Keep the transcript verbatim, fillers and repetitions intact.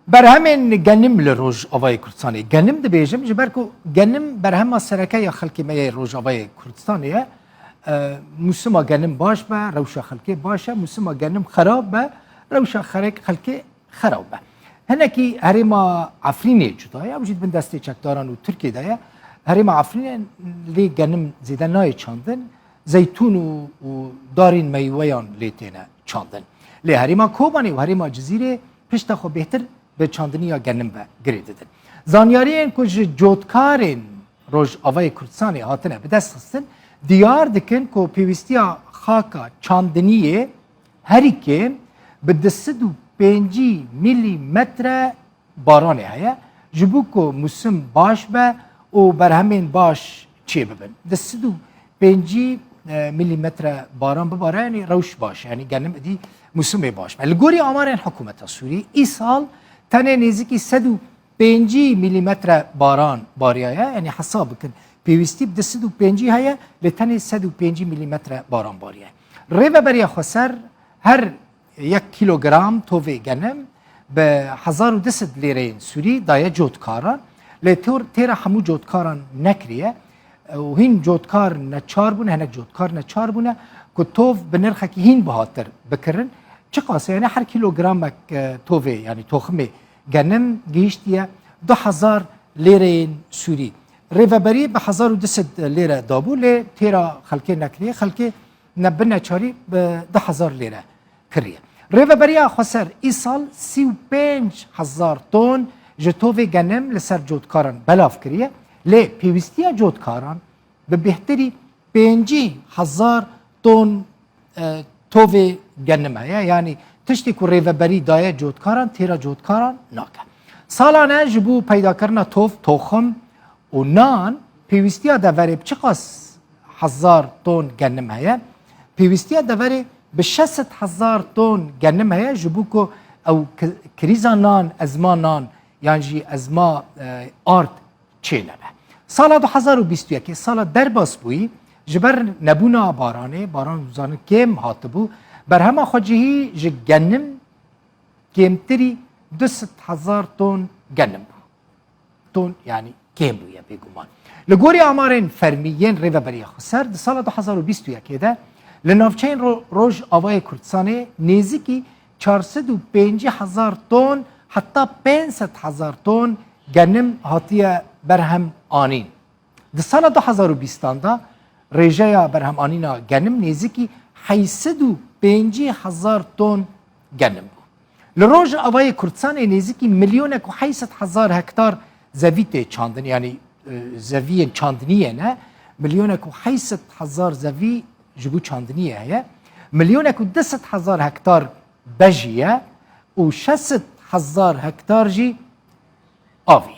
Berhemên genim li Rojavayê Kurdistanê. Genim dibêjim, ji ber ku genim berhema sereke ya xelkê me yê Rojavayê Kurdistanê ye. E, Musima genim baş be, rewşa xelkê baş e, musima genim xerab be, rewşa xerek-, xelkê xerab be. Hinekî herêma Efrînê cuda ye, ew jî di bin destê çekdaran û Tirkiyê de ye. Herêma Efrînê lê genim zêde nayê çandin, zeytûn û, û darên meyweyan lê têne çandin. Lê herêma Kobanê û herêma Cizîrê pişta xwe bêhtir bi çandiniya genim ve girê didin. Zanyariyên ku ji cotkarên Rojavayê Kurdistanê hatine bi dest xistin, diyar dikin ku pêwîstiya xaka çandiniyê herî kêm bi du sed û pêncî milîmetre baranê heye, ji bo ku musim baş be û berhemên baş çêbibin. Du sed û pêncî, e, milîmetre baran bibare, yanî rewş baş e, yanî genim idî musimê baş be. Li gorî amarên hikûmeta Sûrî, îsal tenê nêzîkî sed û pêncî milîmetre baran bariyaye, yanî hesab bikin, pêwîstî bi du sed û pêncî heye, lê tenê sed û pêncî milîmetre baran bariyaye. Rêveberiya Xweser her yek kîlogram tovê genim bi hezar û du sed lêreyên Sûrî daye cotkaran, lê tor-, têra hemû cotkaran nekiriye. Û hîn cotkar neçar bûne, hinek cotkar neçar bûne ku tov bi nirxekî hîn bihatir bikirin. Çiqas e, yanî her kîlogramek, e, tovê, yanî toximê genim gihîştiye du hezar lêreyên Sûrî. Rêveberî bi hezar û du sed lêre dabû, lê têra xelkê nekiriye. Xelkê ne bi neçarî bi du hezar lêre kiriye. Rêveberiya Xweser îsal sî û pênc hezar ton ji tovê genim li ser cotkaran belav kiriye, lê pêwîstiya cotkaran bi bêhtirî pêncî hezar ton, e, tovê genim heye. Yanî tiştê ku rêveberî daye cotkaran, têra cotkaran nake. Salane ji bo peydakirina tov, toxim û nan pêwîstiya deverê bi çiqas hezar ton genim heye? Pêwîstiya deverê bi şeş sed hezar ton genim heye, ji bo ku ew ki-, krîza nan, ezma nan yan jî ezma, e, ard çênebe. Sala du hezar û bîst û yekê, sala derbasbûyî, ji ber nebûna baranê, baran zanin kêm hatibû, berhema xwecihî ji genim kêmtirî du sed hezar ton genim bû. Ton, yanî kêm bûye bêguman. Li gorî amarên fermî yên Rêveberiya Xweser, di sala du hezar û bîst û yekê de li navçeyên Ro-, Rojavayê Kurdistanê nêzîkî çar sed û pêncî hezar ton heta pênc sed hezar ton genim hatiye berhem anîn. Di sala du hezar û bîstan de rêjeya berhemanîna genim nêzîkî heyt sed û pêncî hezar ton genim bû. Li Rojavayê Kurdistanê nêzîkî milyonek û heyt sed hezar hektar zevî tê çandin, yanî, e, zeviyên çandiniyê ne, milyonek û heyt sed hezar zevî ji bo çandiniyê heye, milyonek û du sed hezar hektar bejî ye û şeş sed hezar hektar jî avî.